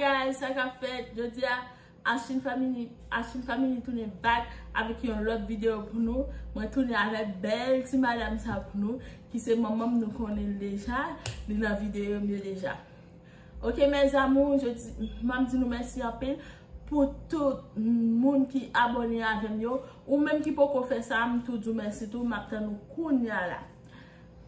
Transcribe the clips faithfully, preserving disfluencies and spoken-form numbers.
Guys, sa k ap fèt? Jodi a, Ashlyn Family, Ashlyn Family tounen back avèk yon lòt videyo pou nou. Mwen tounen avèk bèl ti madanm sa pou nou, ki se manman m, nou konnen l deja, li nan videyo m yo deja. Ok, mes amours, jodi, m ap di nou mèsi anpil pou tout moun ki abòne avè m yo. Ou menm ki poko fè sa, m tou di w mèsi tou, m ap tann ou kounya la.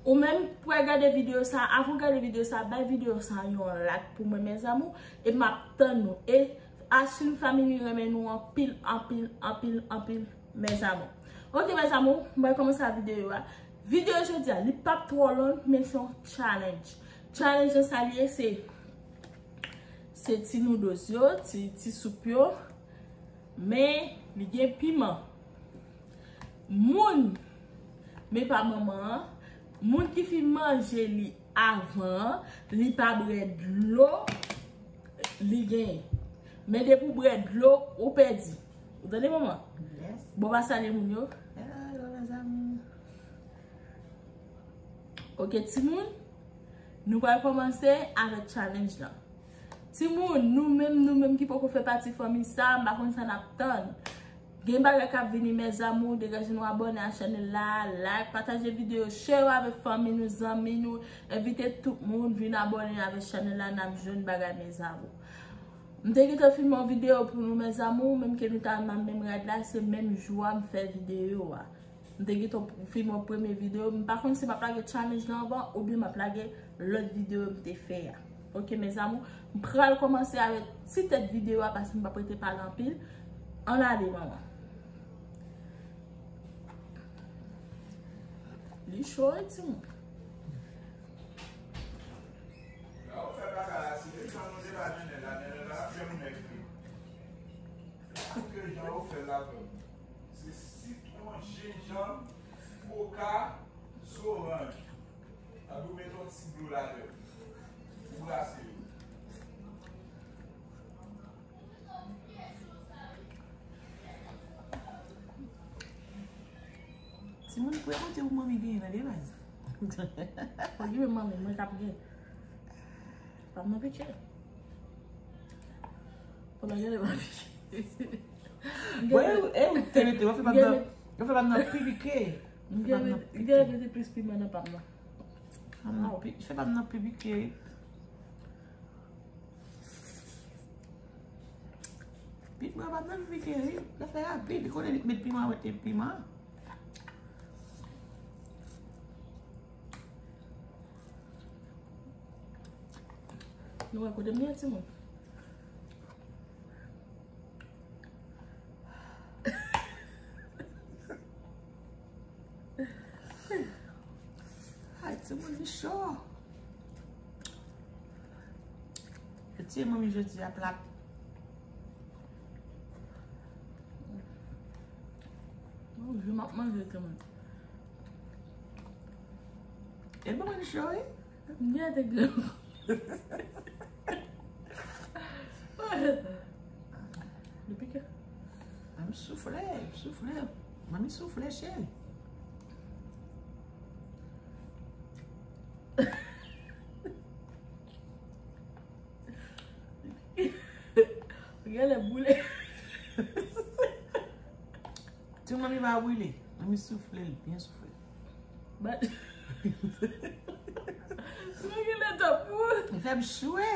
Ou menm k pral gade videyo sa, avan w gade videyo sa, bay videyo sa yon like pou mwen, mes amours, e m ap tann nou. E Ashlyn Family renmen nou anpil, anpil, anpil, anpil, mes amours. Ok, mes amours, m pral kòmanse ak videyo a. Videyo jodi a, li p ap twò long, men se yon challenge. Challenge nan sa l ye, se, se ti noodles yo, ti, ti soup yo, men li gen piman. Moun, men pa manman an, moun ki fin manje li avan an, li pa bwè dlo, li genyen. Men depi w bwè dlo, ou pèdi. Ou tande, manman? Yes. Bon, pa salye moun yo. Hello, mes amours. Ok, timoun, nou pral kòmanse avèk challenge lan. Timoun, nou menm, nou menm ki poko fè pati fanmi sa, m pa konn sa n ap tann. Gen bagay k ap vini, mes amours, degaje nou abòne a chanèl la, like, pataje videyo, share avèk fanmi nou, zanmi nou, envite tout moun vin abòne avèk chanèl la, n ap jwenn bagay, mes amours. M te gentan filme yon videyo pou nou, mes amours, menm ke nou ta nan menm rad la, se menm jou a m fè videyo a. M te gentan filme yon premye videyo, m pa konn si m ap lage challenge lan anvan oubyen m ap lage lòt videyo m te fè a. Ok, mes amours, m pral kòmanse avèk ti tèt videyo a paske m p ap rete pale anpil. Ann ale, manman. Li cho, wi, timoun. Lè w fè bagay la, se jan nou te ba Nenel la, Nenel la, ap fè moun ekri. Tout ke jan yo fè l la, vrèman. Se sitwon, jenjanm, koka, zoranj. Epi w met yon ti dlo ladan l. Ou brase yo. Timoun, pou kote pou manmi genyen nan de baz. Fò ki menm manmi, mwen k ap gen. Pa m nan pike. Pou nan gade pa pike. Bon, e, e ou te mete, w fè pa m nan, w fè pa m nan pi pike. M gen mete plis piman nan pa m nan. Fè pa m nan pi, fè pa m nan pi pike. Piman pa nan pike, wi. Lè fè rapid, li konnen li met piman, mete piman. Nou wè kote m ye, timoun? Ay, timoun, li cho. Yo tiye manmi jodi a plat. Manje, m ap manje, timoun. E manman li cho, wi. M gen te grenn. Li pike. Manmi soufle, soufle. Manmi soufle, cheri. Genlè boule. Ti manmi pa boule. Manmi soufle l, byen soufle. Bat. Mwen genlè t ap pou. Li fè m chwe.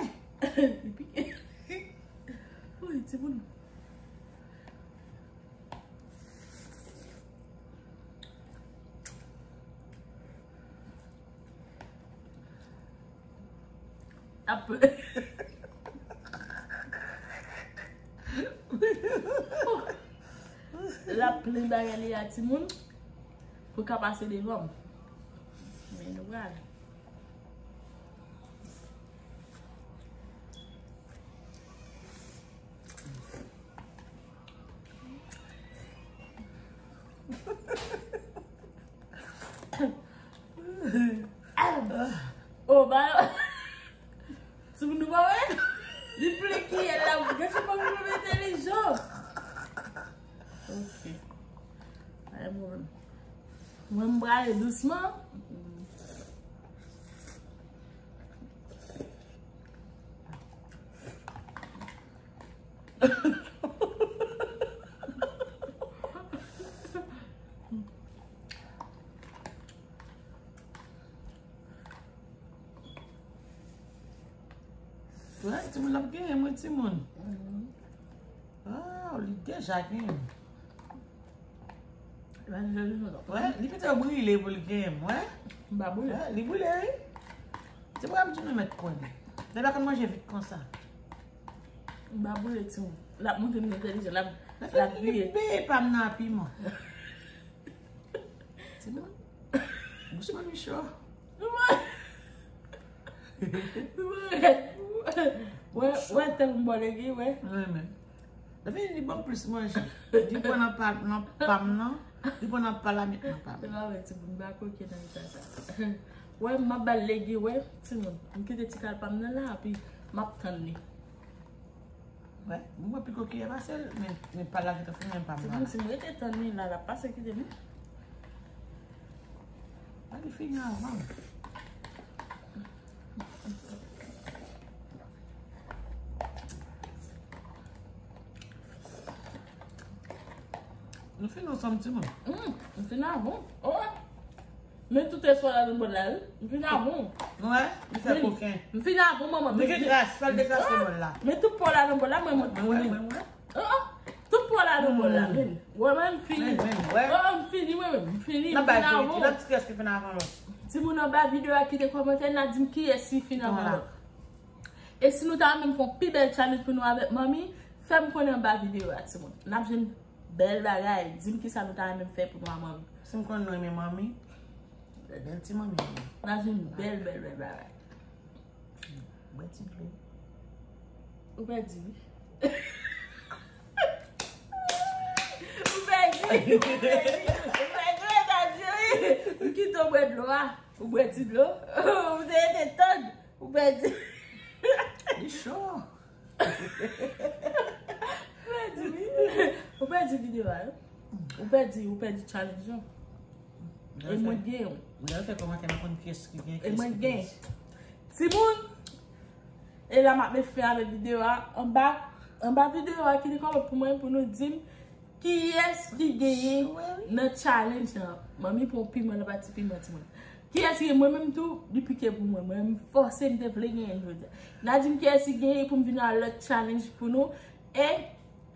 Li pike. Wi, timoun. Ap l ap plen bagay li a, timoun, pou l ka pase devan m. Men nou pral. Oh, ba. Sou nou pa wè? Li plen kiyè la, gade kòman nou entèlijan. Ok. Ay, mwen, mwen, m prale dousman. Mm. Wè, timoun ap genyen, mwen, timoun. Ah, li deja genyen. Wè, li pito brile pou li genyen, wè. M pa brile. Wè, li brile, wi. Se pou ap di nou mèt konnen. Li pa konn manje vit konsa. M pa brile, timoun. L ap montre m entèlijan, l ap, l ap kriye. Li peye pa m nan piman. Timoun. Bouch mwen cho. Wè, wè, tèlman bò legi, wè. Wè, men. Lè fini, li ban m plis manje. Li pran nan pa, nan pa m nan. Li pran nan pa la, met nan pa m. Se pa vre, timoun, m pa koke nan eta sa. Wè, m ap ba l legi, wè, timoun. M kite ti kal pa m nan la, epi m ap tann li. Wè, mwen piko kiyè pase l, men, men pa la ki te fini, men pa m la. Timoun, si m rete tann li la, l ap pase kite m. A, li fini avan. Nou fini ansanm, timoun. Mm, m fini avan. Oh! Men tout espwa la nan bòl la, wi. M fin avon. Wè, li fè koken. M fin avon, manman. Li gen kras, fè l dekrase bòl la. Men tout pò la nan bòl la, mwen, mwen, mwen. Oh, oh. Tout pò la nan bòl la, men. Wè, mwen, m fini. Oh, m fini, mwen, mwen, m fini, m fin avon. N ap di kiyès ki fin avan lòt. Timoun anba videyo a kite kòmantè, n a di m kiyès ki fin avan lòt. E si nou ta renmen m fè yon pi bèl challenge pou nou avèk manmi, fè m konnen anba videyo a, timoun. N ap jwenn bèl bagay. Di m kisa nou ta renmen m fè pou nou a manmi. Si m konn nou renmen manmi, bèl ti manmi. N ap jwenn bèl, bèl, bèl bagay. Bwè ti dlo. Ou pèdi, wi. Ou pèdi, ou pèdi, ou pèdi, ou pèdi, wi. M kite w bwè dlo a. Ou bwè ti dlo. Ou te rete tann. Ou pèdi. Li cho. Ou pèdi, wi. Ou pèdi videyo a, wi. Ou pèdi, ou pèdi challenge lan. E mwen gen. Lè yo fè kòmantè, n a konn kiyès ki gen, kiyès ki pèdi. E mwen gen. Timoun, e la m ap met fen avèk videyo a. Anba, anba videyo a, kite kòmantè pou mwen, pou nou di m kiyès ki genyen nan challenge lan. Manmi pran piman, nan pati piman, timoun. Kiyès ki genyen? Mwen menm tou, li pike pou mwen. Mwen menm fòse m te vle genyen l jodi a. N a di m kiyès ki genyen pou m vin a lòt challenge pou nou. E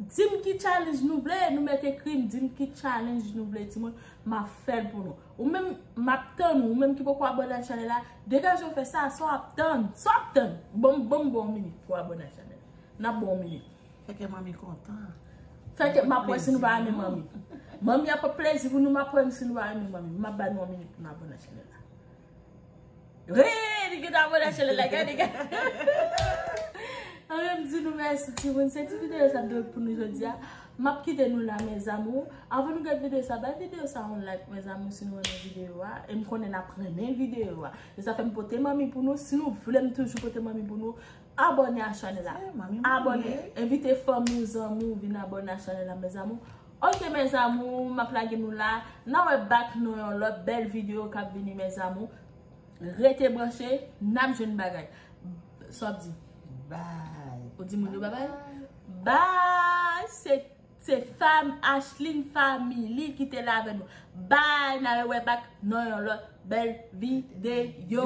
di m ki challenge nou vle, nou mèt ekri m, di m ki challenge nou vle, timoun, m ap fè l pou nou. Ou menm, m ap tann ou, ou menm ki poko abòne ak chanèl la, degaje w fè sa, sa w ap tann, sa w ap tann. Ban m, ban m ba w minit pou w abòne ak chanèl la. N ap ba w minit. Fè kè manmi kontan. Fè kè, m ap wè si nou pa renmen manmi. Manmi ap pran plezi pou nou, m ap wè si nou pa renmen manmi. M ap ba nou yon minit pou nou abòne ak chanèl la. Wi, li gentan abòne ak chanèl la, gade, gade. Anben, m di nou mèsi, timoun. Se ti videyo sa m te pou nou jodi a. M ap kite nou la, mes amours. Anvan nou gade videyo sa, bay videyo sa yon like, mes amours, si nou renmen videyo a. E m konnen n ap renmen videyo a. E sa fè m pote manmi pou nou. Si nou vle m toujou pote manmi pou nou, abòne a chanèl la. Abòne. Envite fanmi w, zanmi w, vin abòne a chanèl la, mes amours. Ok, mes amours, m ap lage nou la. N a wè back nan yon lòt bèl videyo k ap vini, mes amours. Rete branche, n ap jwenn bagay. Sa w ap di? Bye. Ou di moun yo babay? Bye. Se, se fam Ashlyn Family ki te la avè nou. Bye, n a rewè back nan yon lòt bèl videyo.